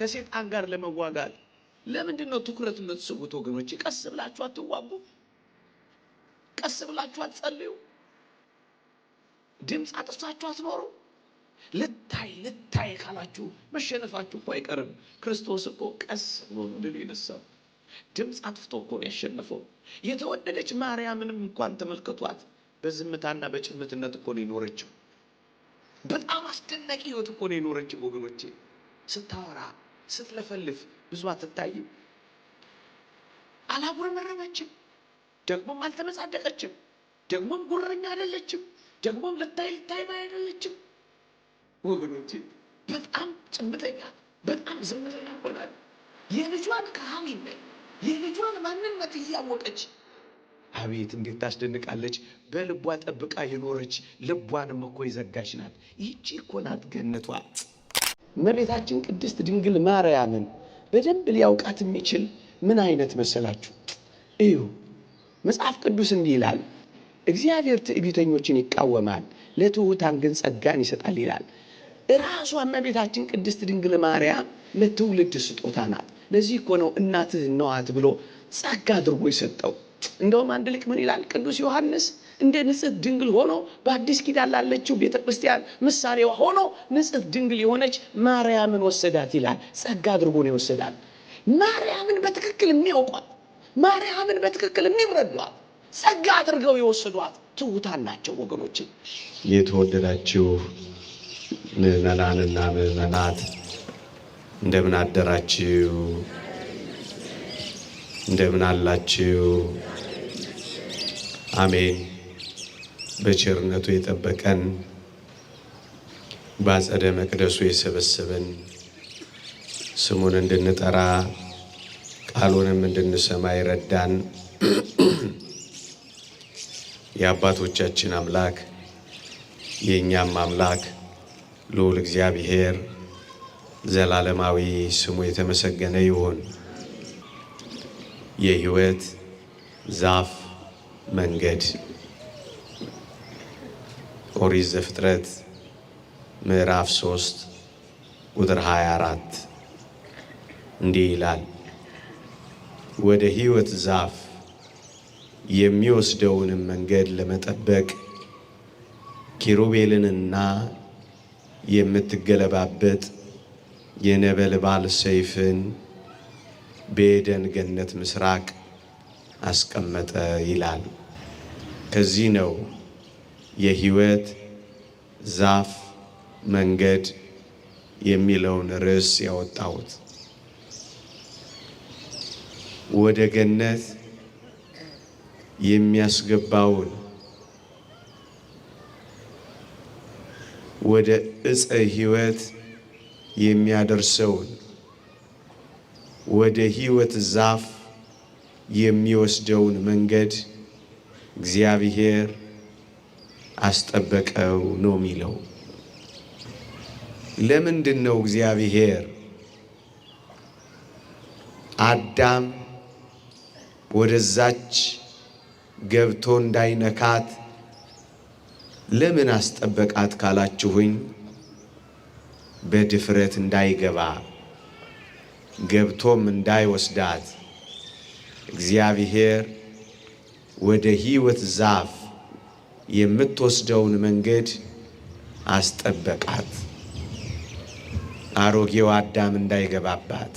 ከሴጣን ጋር ለመዋጋት ለምንድን ነው ትኩረት የምትስቡት ወገኖች? ቀስ ብላችሁ አትዋጉ? ቀስ ብላችሁ አትጸልዩ? ድምፅ አጥፍታችሁ አትኖሩ? ልታይ ልታይ ካላችሁ መሸነፋችሁ እኮ አይቀርም። ክርስቶስ እኮ ቀስ ብሎ ነው ድል የነሳው። ድምፅ አጥፍቶ እኮ ነው ያሸነፈው። የተወደደች ማርያምንም እንኳን ተመልከቷት። በዝምታና በጭምትነት እኮ ነው የኖረችው። በጣም አስደናቂ ሕይወት እኮ ነው የኖረችው ወገኖቼ። ስታወራ ስትለፈልፍ ብዙ አትታይም። አላጉረመረመችም፣ ደግሞም አልተመጻደቀችም፣ ደግሞም ጉረኛ አይደለችም፣ ደግሞም ልታይ ልታይ ባይ አይደለችም። ወገኖቼ በጣም ጭምተኛ፣ በጣም ዝምተኛ ሆናል። የልጇን ከሃሊነት የልጇን ማንነት እያወቀች አቤት እንዴት ታስደንቃለች! በልቧ ጠብቃ የኖረች ልቧንም እኮ የዘጋች ናት። ይህቺ እኮ ናት ገነቷ። እመቤታችን ቅድስት ድንግል ማርያምን በደንብ ሊያውቃት የሚችል ምን አይነት መሰላችሁ? እዩ፣ መጽሐፍ ቅዱስ እንዲህ ይላል፣ እግዚአብሔር ትዕቢተኞችን ይቃወማል፣ ለትሑታን ግን ጸጋን ይሰጣል ይላል። እራሷ እመቤታችን ቅድስት ድንግል ማርያም ለትውልድ ስጦታ ናት። ለዚህ እኮ ነው እናትህ ነዋት ብሎ ጸጋ አድርጎ የሰጠው። እንደውም አንድ ሊቅ ምን ይላል? ቅዱስ ዮሐንስ እንደ ንጽሕት ድንግል ሆኖ በአዲስ ኪዳን ላለችው ቤተ ክርስቲያን ምሳሌዋ ሆኖ ንጽሕት ድንግል የሆነች ማርያምን ወሰዳት ይላል። ጸጋ አድርጎ ነው የወሰዳት። ማርያምን በትክክል የሚያውቋት፣ ማርያምን በትክክል የሚረዷት፣ ጸጋ አድርገው የወሰዷት ትሑታን ናቸው ወገኖች። የተወደዳችሁ ምዕመናንና ምዕመናት እንደምን አደራችሁ? እንደምን አላችሁ? አሜን። በቸርነቱ የጠበቀን በአጸደ መቅደሱ የሰበሰበን ስሙን እንድንጠራ ቃሉንም እንድንሰማ ይረዳን የአባቶቻችን አምላክ የእኛም አምላክ ልዑል እግዚአብሔር ዘላለማዊ ስሙ የተመሰገነ ይሁን። የሕይወት ዛፍ መንገድ ኦሪት ዘፍጥረት ምዕራፍ 3 ቁጥር 24 እንዲህ ይላል፣ ወደ ሕይወት ዛፍ የሚወስደውንም መንገድ ለመጠበቅ ኪሩቤልንና የምትገለባበጥ የነበልባል ሰይፍን በኤደን ገነት ምስራቅ አስቀመጠ ይላል። ከዚህ ነው የሕይወት ዛፍ መንገድ የሚለውን ርዕስ ያወጣሁት። ወደ ገነት የሚያስገባውን ወደ ዕፀ ሕይወት የሚያደርሰውን ወደ ሕይወት ዛፍ የሚወስደውን መንገድ እግዚአብሔር አስጠበቀው ነው የሚለው። ለምንድን ነው እግዚአብሔር አዳም ወደዛች ገብቶ እንዳይነካት ለምን አስጠበቃት ካላችሁኝ፣ በድፍረት እንዳይገባ ገብቶም እንዳይወስዳት እግዚአብሔር ወደ ሕይወት ዛፍ የምትወስደውን መንገድ አስጠበቃት። አሮጌው አዳም እንዳይገባባት፣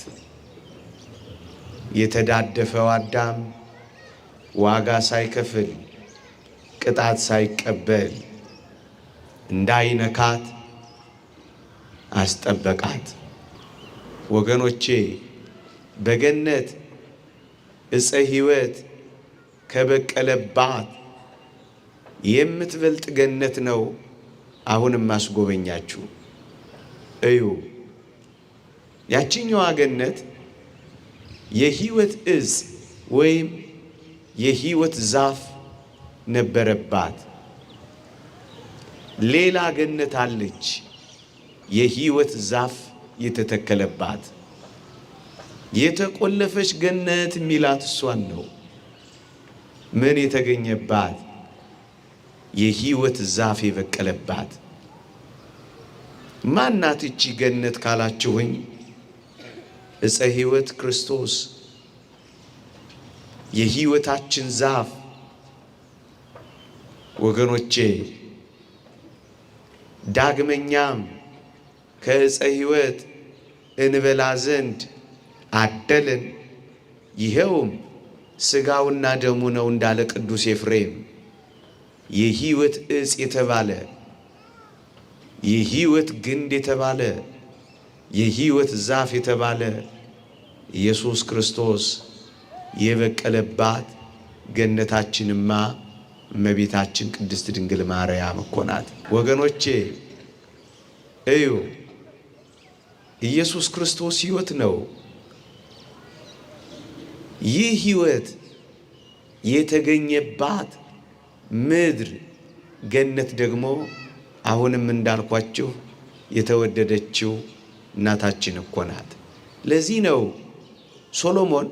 የተዳደፈው አዳም ዋጋ ሳይከፍል ቅጣት ሳይቀበል እንዳይነካት አስጠበቃት። ወገኖቼ በገነት ዕፀ ሕይወት ከበቀለባት የምትበልጥ ገነት ነው። አሁንም አስጎበኛችሁ እዩ። ያችኛዋ ገነት የሕይወት ዕፅ ወይም የሕይወት ዛፍ ነበረባት። ሌላ ገነት አለች፣ የሕይወት ዛፍ የተተከለባት የተቆለፈች ገነት የሚላት እሷን ነው። ምን የተገኘባት? የሕይወት ዛፍ የበቀለባት። ማናት እቺ ገነት ካላችሁኝ፣ ዕፀ ሕይወት ክርስቶስ የሕይወታችን ዛፍ ወገኖቼ፣ ዳግመኛም ከዕፀ ሕይወት እንበላ ዘንድ አደለን፣ ይኸውም ሥጋውና ደሙ ነው እንዳለ ቅዱስ ኤፍሬም፣ የሕይወት ዕፅ የተባለ፣ የሕይወት ግንድ የተባለ፣ የሕይወት ዛፍ የተባለ ኢየሱስ ክርስቶስ የበቀለባት ገነታችንማ እመቤታችን ቅድስት ድንግል ማርያም እኮ ናት። ወገኖቼ እዩ፣ ኢየሱስ ክርስቶስ ሕይወት ነው። ይህ ሕይወት የተገኘባት ምድር ገነት ደግሞ አሁንም እንዳልኳችሁ የተወደደችው እናታችን እኮ ናት። ለዚህ ነው ሶሎሞን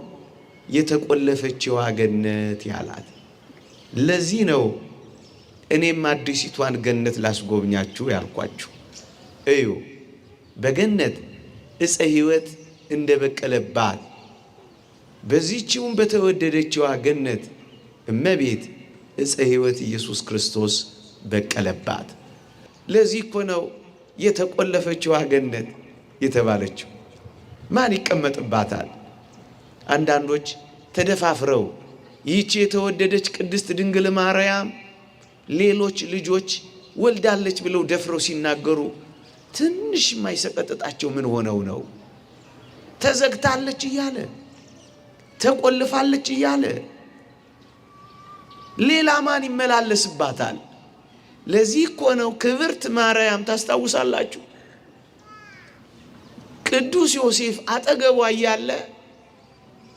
የተቆለፈችዋ ገነት ያላት። ለዚህ ነው እኔም አዲሲቷን ገነት ላስጎብኛችሁ ያልኳችሁ። እዩ፣ በገነት ዕፀ ሕይወት እንደበቀለባት በዚህችውም በተወደደችዋ ገነት እመቤት ዕፀ ሕይወት ኢየሱስ ክርስቶስ በቀለባት። ለዚህ እኮ ነው የተቆለፈችዋ ገነት የተባለችው። ማን ይቀመጥባታል? አንዳንዶች ተደፋፍረው ይህቺ የተወደደች ቅድስት ድንግል ማርያም ሌሎች ልጆች ወልዳለች ብለው ደፍረው ሲናገሩ ትንሽ የማይሰቀጥጣቸው ምን ሆነው ነው? ተዘግታለች እያለ፣ ተቆልፋለች እያለ ሌላ ማን ይመላለስባታል? ለዚህ እኮ ነው ክብርት ማርያም ታስታውሳላችሁ፣ ቅዱስ ዮሴፍ አጠገቧ እያለ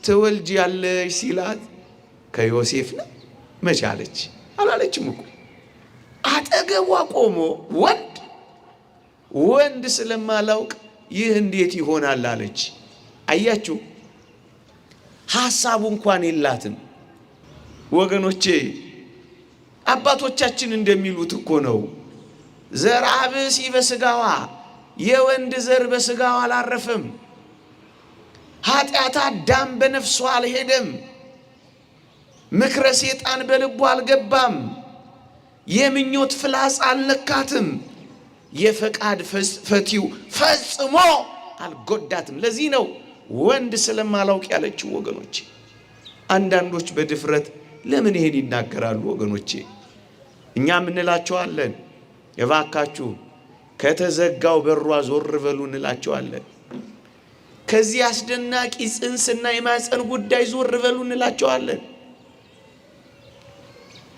ትወልጃለሽ ሲላት ከዮሴፍ ነው መቻለች አላለችም እኮ። አጠገቧ ቆሞ ወንድ ወንድ ስለማላውቅ ይህ እንዴት ይሆናል አለች። አያችሁ፣ ሐሳቡ እንኳን የላትም ወገኖቼ። አባቶቻችን እንደሚሉት እኮ ነው፣ ዘርአ ብእሲ በሥጋዋ፣ የወንድ ዘር በሥጋዋ አላረፈም። ኃጢአት አዳም በነፍሷ አልሄደም። ምክረ ሴጣን በልቡ አልገባም። የምኞት ፍላጻ አልነካትም። የፈቃድ ፈቲው ፈጽሞ አልጎዳትም። ለዚህ ነው ወንድ ስለማላውቅ ያለችው ወገኖቼ። አንዳንዶች በድፍረት ለምን ይሄን ይናገራሉ ወገኖቼ? እኛም እንላቸዋለን፣ እባካችሁ ከተዘጋው በሯ ዞር በሉ እንላቸዋለን። ከዚህ አስደናቂ ጽንስና የማፀን ጉዳይ ዞር በሉ እንላቸዋለን።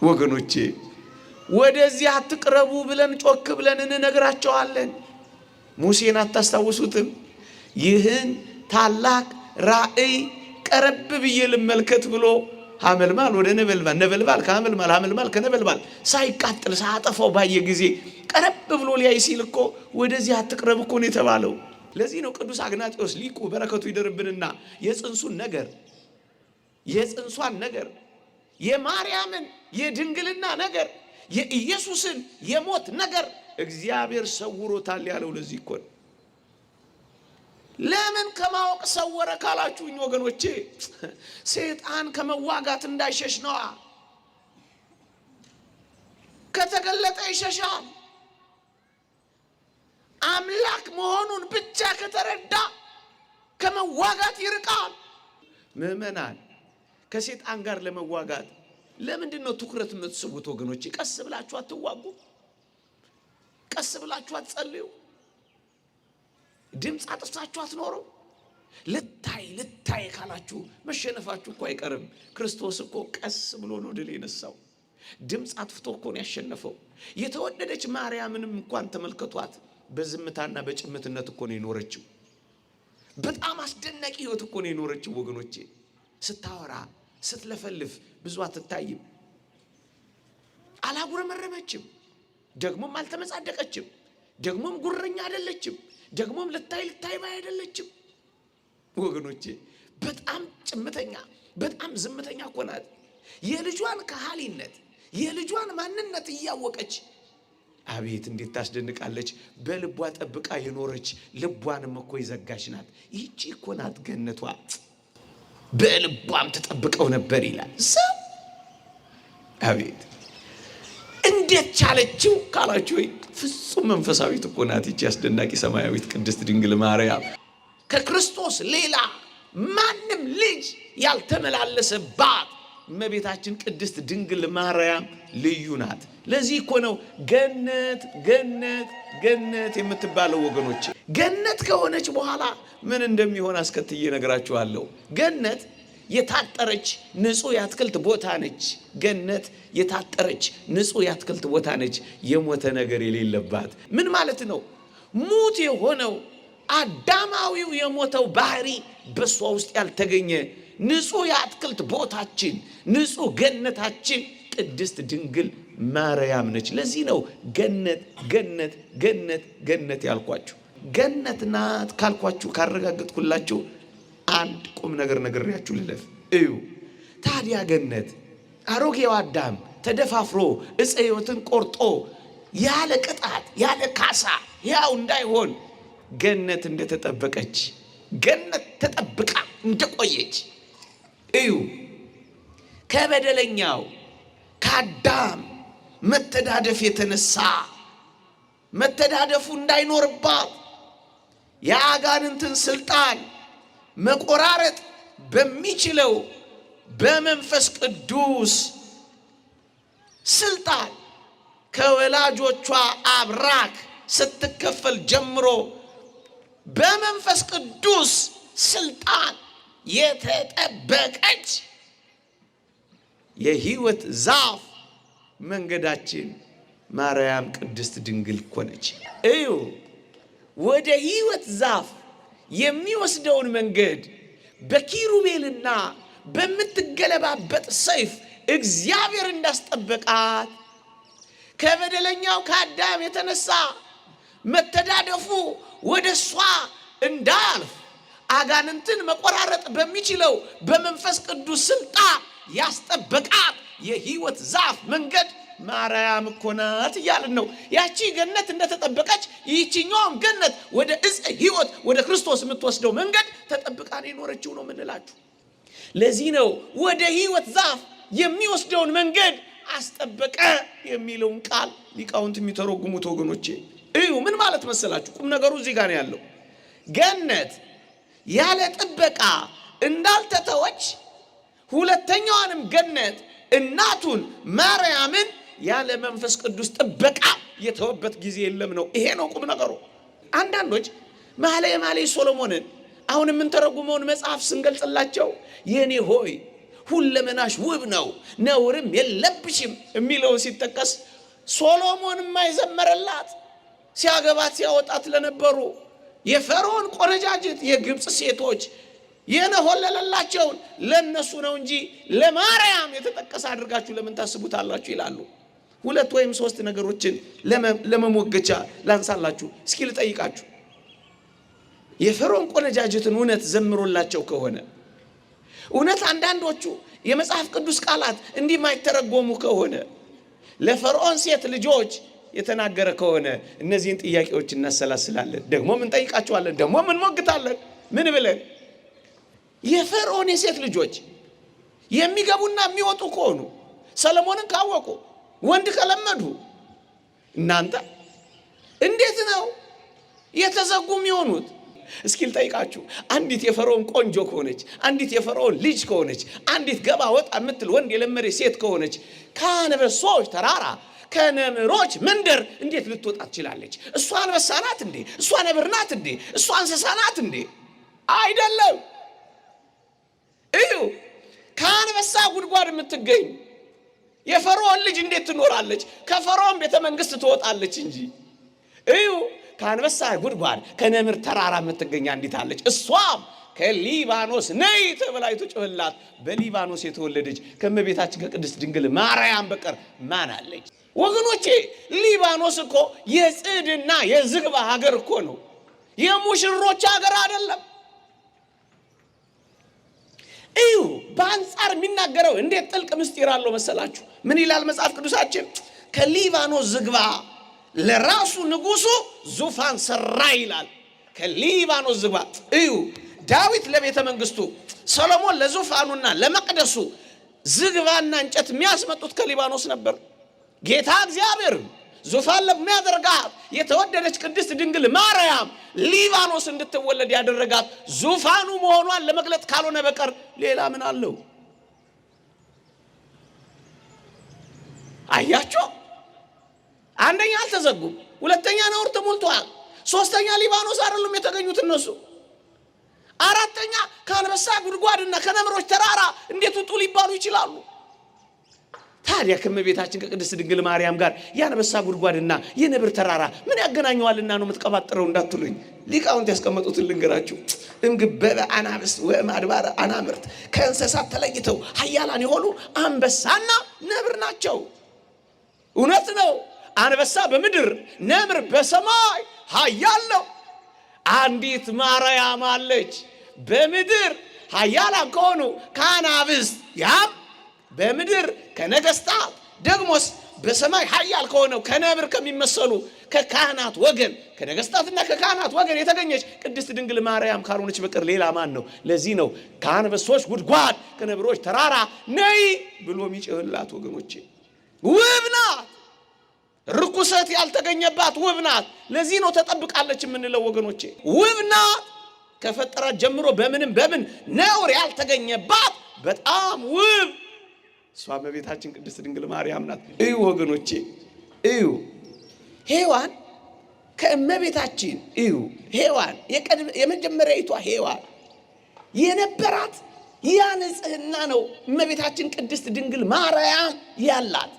ወገኖቼ ወደዚህ አትቅረቡ ብለን ጮክ ብለን እንነግራቸዋለን። ሙሴን አታስታውሱትም? ይህን ታላቅ ራእይ ቀረብ ብዬ ልመልከት ብሎ ሐመልማል ወደ ነበልባል፣ ነበልባል ከሐመልማል፣ ሐመልማል ከነበልባል ሳይቃጥል ሳያጠፋው ባየ ጊዜ ቀረብ ብሎ ሊያይ ሲል እኮ ወደዚህ አትቅረብ እኮ ነው የተባለው። ለዚህ ነው ቅዱስ አግናጤዎስ ሊቁ በረከቱ ይደርብንና የጽንሱን ነገር፣ የጽንሷን ነገር፣ የማርያምን የድንግልና ነገር፣ የኢየሱስን የሞት ነገር እግዚአብሔር ሰውሮታል ያለው ለዚህ እኮ ነው። ለምን ከማወቅ ሰወረ ካላችሁኝ ወገኖቼ፣ ሰይጣን ከመዋጋት እንዳይሸሽ ነዋ። ከተገለጠ ይሸሻል። አምላክ መሆኑን ብቻ ከተረዳ ከመዋጋት ይርቃል። ምዕመናን ከሰይጣን ጋር ለመዋጋት ለምንድን ነው ትኩረት የምትስቡት ወገኖቼ? ቀስ ብላችሁ አትዋጉ? ቀስ ብላችሁ አትጸልዩ? ድምፅ አጥፍታችሁ አትኖሩ? ልታይ ልታይ ካላችሁ መሸነፋችሁ እኮ አይቀርም። ክርስቶስ እኮ ቀስ ብሎ ነው ድል የነሳው። ድምፅ አጥፍቶ እኮ ነው ያሸነፈው። የተወደደች ማርያምንም እንኳን ተመልከቷት። በዝምታና በጭምትነት እኮ ነው የኖረችው። በጣም አስደናቂ ህይወት እኮ ነው የኖረችው ወገኖቼ። ስታወራ ስትለፈልፍ ብዙ አትታይም። አላጉረመረመችም፣ ደግሞም አልተመጻደቀችም፣ ደግሞም ጉረኛ አይደለችም፣ ደግሞም ልታይ ልታይ ባይ አይደለችም። ወገኖቼ በጣም ጭምተኛ፣ በጣም ዝምተኛ እኮ ናት። የልጇን ከሃሊነት የልጇን ማንነት እያወቀች አቤት እንዴት ታስደንቃለች! በልቧ ጠብቃ የኖረች ልቧንም እኮ የዘጋች ናት። ይህቺ እኮ ናት ገነቷ። በልቧም ትጠብቀው ነበር ይላል። ሰው አቤት እንዴት ቻለችው ካላችሁ ወይ ፍጹም መንፈሳዊት እኮ ናት ይቺ አስደናቂ ሰማያዊት ቅድስት ድንግል ማርያም። ከክርስቶስ ሌላ ማንም ልጅ ያልተመላለሰባት እመቤታችን ቅድስት ድንግል ማርያም ልዩ ናት። ለዚህ እኮ ነው ገነት ገነት ገነት የምትባለው ወገኖች። ገነት ከሆነች በኋላ ምን እንደሚሆን አስከትዬ እነግራችኋለሁ። ገነት የታጠረች ንጹሕ የአትክልት ቦታ ነች። ገነት የታጠረች ንጹሕ የአትክልት ቦታ ነች፣ የሞተ ነገር የሌለባት። ምን ማለት ነው? ሙት የሆነው አዳማዊው የሞተው ባህሪ በእሷ ውስጥ ያልተገኘ ንጹሕ የአትክልት ቦታችን፣ ንጹሕ ገነታችን ቅድስት ድንግል ማርያም ነች። ለዚህ ነው ገነት ገነት ገነት ገነት ያልኳችሁ። ገነት ናት ካልኳችሁ ካረጋገጥኩላችሁ አንድ ቁም ነገር ነግሬያችሁ ልለፍ። እዩ ታዲያ ገነት አሮጌው አዳም ተደፋፍሮ ዕፀ ሕይወትን ቆርጦ ያለ ቅጣት ያለ ካሳ ያው እንዳይሆን ገነት እንደተጠበቀች ገነት ተጠብቃ እንደቆየች እዩ። ከበደለኛው ከአዳም መተዳደፍ የተነሳ መተዳደፉ እንዳይኖርባት የአጋንንትን ስልጣን መቆራረጥ በሚችለው በመንፈስ ቅዱስ ስልጣን ከወላጆቿ አብራክ ስትከፈል ጀምሮ በመንፈስ ቅዱስ ስልጣን የተጠበቀች የሕይወት ዛፍ መንገዳችን ማርያም ቅድስት ድንግል እኮ ነች። እዩ፣ ወደ ሕይወት ዛፍ የሚወስደውን መንገድ በኪሩቤልና በምትገለባበጥ ሰይፍ እግዚአብሔር እንዳስጠበቃት ከበደለኛው ከአዳም የተነሳ መተዳደፉ ወደ እሷ እንዳያልፍ አጋንንትን መቆራረጥ በሚችለው በመንፈስ ቅዱስ ስልጣን ያስጠበቃት የሕይወት ዛፍ መንገድ ማርያም እኮ ናት እያልን ነው። ያቺ ገነት እንደተጠበቀች ይህችኛዋም ገነት ወደ ዕፀ ሕይወት ወደ ክርስቶስ የምትወስደው መንገድ ተጠብቃ ነው የኖረችው ነው የምንላችሁ። ለዚህ ነው ወደ ሕይወት ዛፍ የሚወስደውን መንገድ አስጠበቀ የሚለውን ቃል ሊቃውንት የሚተረጉሙት ወገኖቼ። እዩ ምን ማለት መሰላችሁ? ቁም ነገሩ እዚህ ጋር ነው ያለው። ገነት ያለ ጥበቃ እንዳልተተወች ሁለተኛዋንም ገነት እናቱን ማርያምን ያለ መንፈስ ቅዱስ ጥበቃ የተወበት ጊዜ የለም ነው። ይሄ ነው ቁም ነገሩ። አንዳንዶች መኃልየ መኃልይ ሶሎሞንን አሁን የምንተረጉመውን መጽሐፍ ስንገልጽላቸው የኔ ሆይ ሁለመናሽ ውብ ነው ነውርም የለብሽም የሚለውን ሲጠቀስ ሶሎሞን የማይዘመረላት ሲያገባት ሲያወጣት ለነበሩ የፈርዖን ቆነጃጅት የግብፅ ሴቶች የነሆለለላቸውን ለእነሱ ነው እንጂ ለማርያም የተጠቀሰ አድርጋችሁ ለምን ታስቡታላችሁ? ይላሉ። ሁለት ወይም ሶስት ነገሮችን ለመሞገቻ ላንሳላችሁ። እስኪ ልጠይቃችሁ። የፈርዖን ቆነጃጅትን እውነት ዘምሮላቸው ከሆነ እውነት አንዳንዶቹ የመጽሐፍ ቅዱስ ቃላት እንዲህ የማይተረጎሙ ከሆነ ለፈርዖን ሴት ልጆች የተናገረ ከሆነ እነዚህን ጥያቄዎች እናሰላስላለን። ደግሞ እንጠይቃቸዋለን። ደግሞ እንሞግታለን። ምን ብለን የፈርዖን የሴት ልጆች የሚገቡና የሚወጡ ከሆኑ ሰለሞንን ካወቁ ወንድ ከለመዱ እናንተ እንዴት ነው የተዘጉ የሚሆኑት? እስኪ ልጠይቃችሁ። አንዲት የፈርዖን ቆንጆ ከሆነች፣ አንዲት የፈርዖን ልጅ ከሆነች፣ አንዲት ገባ ወጣ የምትል ወንድ የለመደች ሴት ከሆነች ከአንበሶች ተራራ ከነምሮች መንደር እንዴት ልትወጣ ትችላለች? እሷ አንበሳ ናት እንዴ? እሷ ነብር ናት እንዴ? እሷ እንስሳ ናት እንዴ? አይደለም። እዩ፣ ከአንበሳ ጉድጓድ የምትገኝ የፈርዖን ልጅ እንዴት ትኖራለች? ከፈርዖን ቤተ መንግስት ትወጣለች እንጂ። እዩ፣ ከአንበሳ ጉድጓድ ከነምር ተራራ የምትገኝ አንዲት አለች። እሷም ከሊባኖስ ነይ ተብላ የተጮኸላት በሊባኖስ የተወለደች ከእመቤታችን ከቅድስት ድንግል ማርያም በቀር ማን አለች? ወገኖቼ ሊባኖስ እኮ የጽድና የዝግባ ሀገር እኮ ነው። የሙሽሮች ሀገር አይደለም። እዩ፣ በአንጻር የሚናገረው እንዴት ጥልቅ ምስጢር አለው መሰላችሁ? ምን ይላል መጽሐፍ ቅዱሳችን? ከሊባኖስ ዝግባ ለራሱ ንጉሱ ዙፋን ሰራ ይላል። ከሊባኖስ ዝግባ እዩ። ዳዊት ለቤተ መንግስቱ፣ ሰሎሞን ለዙፋኑና ለመቅደሱ ዝግባና እንጨት የሚያስመጡት ከሊባኖስ ነበር። ጌታ እግዚአብሔር ዙፋን ለሚያደርጋት የተወደደች ቅድስት ድንግል ማርያም ሊባኖስ እንድትወለድ ያደረጋት ዙፋኑ መሆኗን ለመግለጥ ካልሆነ በቀር ሌላ ምን አለው? አያቸው። አንደኛ አልተዘጉም፣ ሁለተኛ ነውር ተሞልተዋል፣ ሶስተኛ ሊባኖስ አይደሉም የተገኙት እነሱ፣ አራተኛ ከአንበሳ ጉድጓድና ከነምሮች ተራራ እንዴት ውጡ ሊባሉ ይችላሉ? ታዲያ ከእመቤታችን ከቅድስት ድንግል ማርያም ጋር የአንበሳ ጉድጓድና የነብር ተራራ ምን ያገናኘዋልና ነው የምትቀባጥረው እንዳትሉኝ፣ ሊቃውንት ያስቀመጡትን ልንገራችሁ። እምግበበ አናብስት ወእምአድባረ አናምርት፣ ከእንስሳት ተለይተው ኃያላን የሆኑ አንበሳና ነብር ናቸው። እውነት ነው። አንበሳ በምድር ነብር በሰማይ ኃያል ነው። አንዲት ማርያም አለች በምድር ኃያላን ከሆኑ ከአናብስት ያም በምድር ከነገስታት ደግሞስ በሰማይ ኃያል ከሆነው ከነብር ከሚመሰሉ ከካህናት ወገን ከነገስታትና ከካህናት ወገን የተገኘች ቅድስት ድንግል ማርያም ካልሆነች በቀር ሌላ ማን ነው? ለዚህ ነው ከአንበሶች ጉድጓድ ከነብሮች ተራራ ነይ ብሎ የሚጭህላት። ወገኖቼ ውብ ናት፣ ርኩሰት ያልተገኘባት ውብ ናት። ለዚህ ነው ተጠብቃለች የምንለው ወገኖቼ። ውብ ናት ከፈጠራት ጀምሮ በምንም በምን ነውር ያልተገኘባት በጣም ውብ እሷ እመቤታችን ቅድስት ድንግል ማርያም ናት። እዩ ወገኖቼ እዩ፣ ሔዋን ከእመቤታችን እዩ፣ ሔዋን የመጀመሪያዊቷ ሔዋን የነበራት ያ ንጽሕና ነው እመቤታችን ቅድስት ድንግል ማርያም ያላት።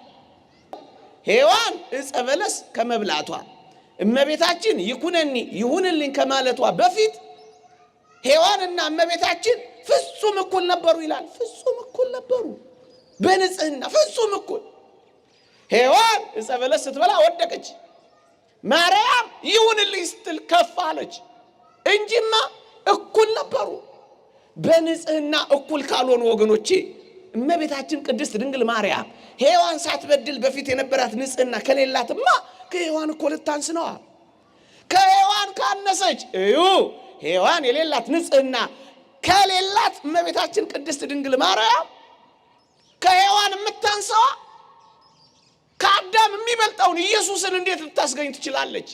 ሔዋን ዕፀ በለስ ከመብላቷ እመቤታችን ይኩነኒ ይሁንልኝ ከማለቷ በፊት ሔዋንና እመቤታችን ፍጹም እኩል ነበሩ ይላል። ፍጹም እኩል ነበሩ በንጽህና ፍጹም እኩል። ሔዋን ዕፀ በለስ ስትበላ ወደቀች። ማርያም ይሁንልኝ ስትል ከፍ አለች እንጂማ እኩል ነበሩ። በንጽህና እኩል ካልሆኑ ወገኖቼ እመቤታችን ቅድስት ድንግል ማርያም ሔዋን ሳትበድል በፊት የነበራት ንጽህና ከሌላትማ ከሔዋን እኮ ልታንስ ነዋ። ከሔዋን ካነሰች እዩ፣ ሔዋን የሌላት ንጽህና ከሌላት እመቤታችን ቅድስት ድንግል ማርያም ከሔዋን የምታንሰዋ ከአዳም የሚበልጠውን ኢየሱስን እንዴት ልታስገኝ ትችላለች?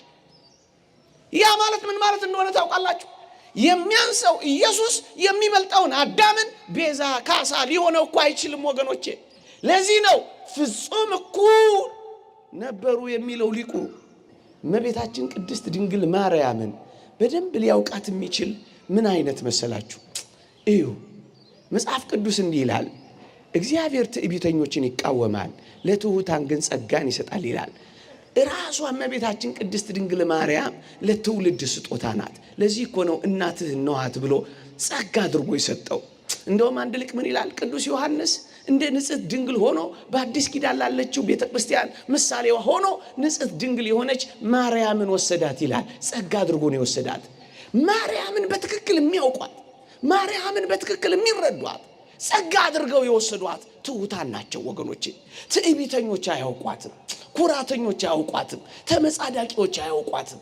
ያ ማለት ምን ማለት እንደሆነ ታውቃላችሁ? የሚያንሰው ኢየሱስ የሚበልጠውን አዳምን ቤዛ ካሳ ሊሆነው እኮ አይችልም ወገኖቼ። ለዚህ ነው ፍጹም እኩል ነበሩ የሚለው ሊቁ። እመቤታችን ቅድስት ድንግል ማርያምን በደንብ ሊያውቃት የሚችል ምን አይነት መሰላችሁ? እዩ፣ መጽሐፍ ቅዱስ እንዲህ ይላል፣ እግዚአብሔር ትዕቢተኞችን ይቃወማል፣ ለትሑታን ግን ጸጋን ይሰጣል ይላል። ራሷ እመቤታችን ቅድስት ድንግል ማርያም ለትውልድ ስጦታ ናት። ለዚህ እኮ ነው እናትህ ነዋት ብሎ ጸጋ አድርጎ የሰጠው። እንደውም አንድ ሊቅ ምን ይላል? ቅዱስ ዮሐንስ እንደ ንጽሕት ድንግል ሆኖ በአዲስ ኪዳን ላለችው ቤተ ክርስቲያን ምሳሌዋ ሆኖ ንጽሕት ድንግል የሆነች ማርያምን ወሰዳት ይላል። ጸጋ አድርጎ ነው የወሰዳት። ማርያምን በትክክል የሚያውቋት፣ ማርያምን በትክክል የሚረዷት፣ ጸጋ አድርገው የወሰዷት ትሑታን ናቸው ወገኖቼ። ትዕቢተኞች አያውቋትም። ኩራተኞች አያውቋትም። ተመጻዳቂዎች አያውቋትም።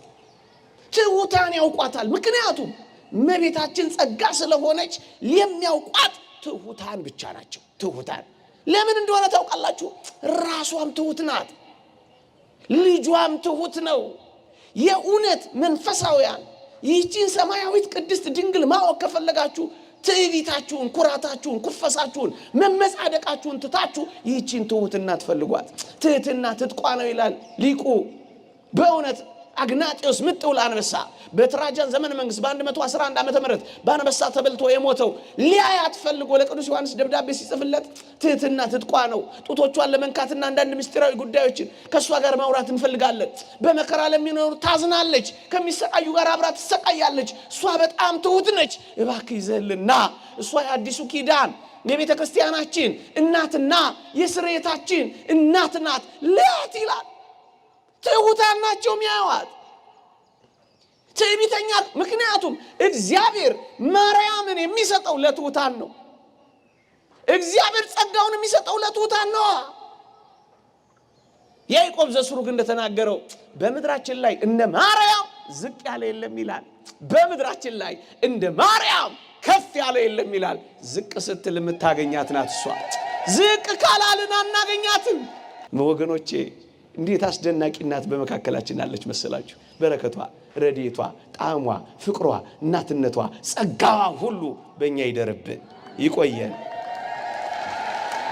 ትሑታን ያውቋታል። ምክንያቱም እመቤታችን ጸጋ ስለሆነች የሚያውቋት ትሑታን ብቻ ናቸው። ትሑታን ለምን እንደሆነ ታውቃላችሁ? ራሷም ትሑት ናት፣ ልጇም ትሑት ነው። የእውነት መንፈሳውያን ይህችን ሰማያዊት ቅድስት ድንግል ማወቅ ከፈለጋችሁ ትዕቢታችሁን፣ ኩራታችሁን፣ ኩፈሳችሁን፣ መመጻደቃችሁን ትታችሁ ይህችን ትሑትና ትፈልጓት። ትሕትና ትጥቋ ነው ይላል ሊቁ። በእውነት አግናጤዎስ ምጥው ለአንበሳ በትራጃን ዘመነ መንግስት በ111 ዓመተ ምህረት በአንበሳ ተበልቶ የሞተው ሊያያት ፈልጎ ለቅዱስ ዮሐንስ ደብዳቤ ሲጽፍለት ትሕትና ትጥቋ ነው። ጡቶቿን ለመንካትና አንዳንድ ምስጢራዊ ጉዳዮችን ከእሷ ጋር ማውራት እንፈልጋለን። በመከራ ለሚኖሩ ታዝናለች፣ ከሚሰቃዩ ጋር አብራ ትሰቃያለች። እሷ በጣም ትሑት ነች። እባክህ ይዘህልና እሷ የአዲሱ ኪዳን የቤተ ክርስቲያናችን እናትና የስርየታችን እናት ናት ልያት ይላል። ትሑታን ናቸው የሚያዩዋት፣ ትዕቢተኛ። ምክንያቱም እግዚአብሔር ማርያምን የሚሰጠው ለትሑታን ነው። እግዚአብሔር ጸጋውን የሚሰጠው ለትሑታን ነው። ያዕቆብ ዘስሩግ እንደተናገረው በምድራችን ላይ እንደ ማርያም ዝቅ ያለ የለም ይላል። በምድራችን ላይ እንደ ማርያም ከፍ ያለ የለም ይላል። ዝቅ ስትል የምታገኛት ናት እሷ። ዝቅ ካላልን አናገኛትም። ወገኖቼ እንዴት አስደናቂ እናት በመካከላችን አለች መሰላችሁ! በረከቷ፣ ረድኤቷ፣ ጣዕሟ፣ ፍቅሯ፣ እናትነቷ፣ ጸጋዋ ሁሉ በእኛ ይደርብን። ይቆየን።